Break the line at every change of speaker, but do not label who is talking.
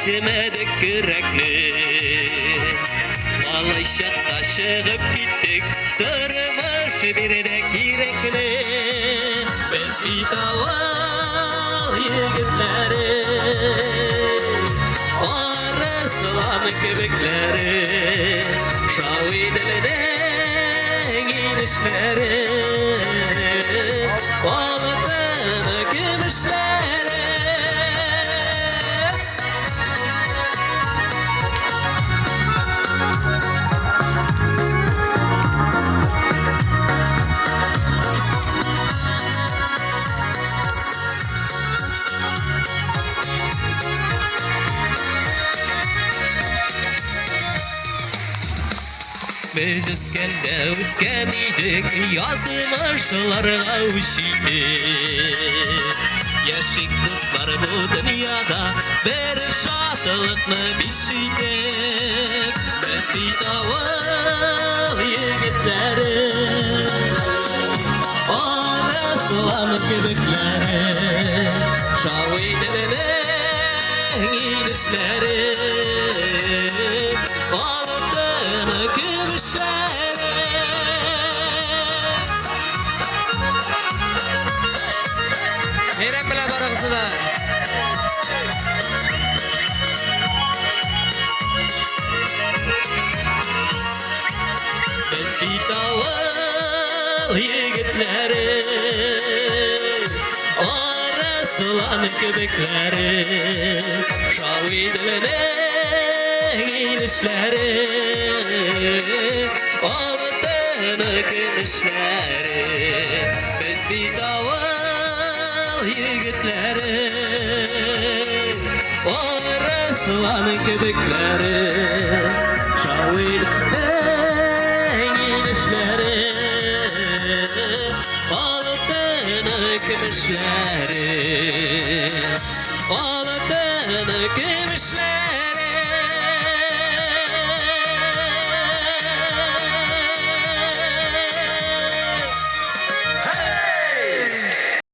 Эләктермәдек көрәкне. Малай чакта чыгып киттек, тормыш бирде кирәкне. Без бит авыл егетләре, арыслан кебекләре, шау иделнең инешләре, алтын көмешләре. Без үскәндә үскән идек, язмышларга үч итеп. Яшик дуслар бу дөньяда, бер шатлыкны биш итеп. Без бит авыл егетләре, арыслан кебекләре, шау иделнең инешләре, алтын көмешләре.
Бәйрәм белән барыгызны да!
Без бит авыл егетләре, арыслан кебекләре, шау иделнең инешләре, алтын көмешләре. Без бит авыл егетләре, арыслан кебекләре, шау иделнең инешләре.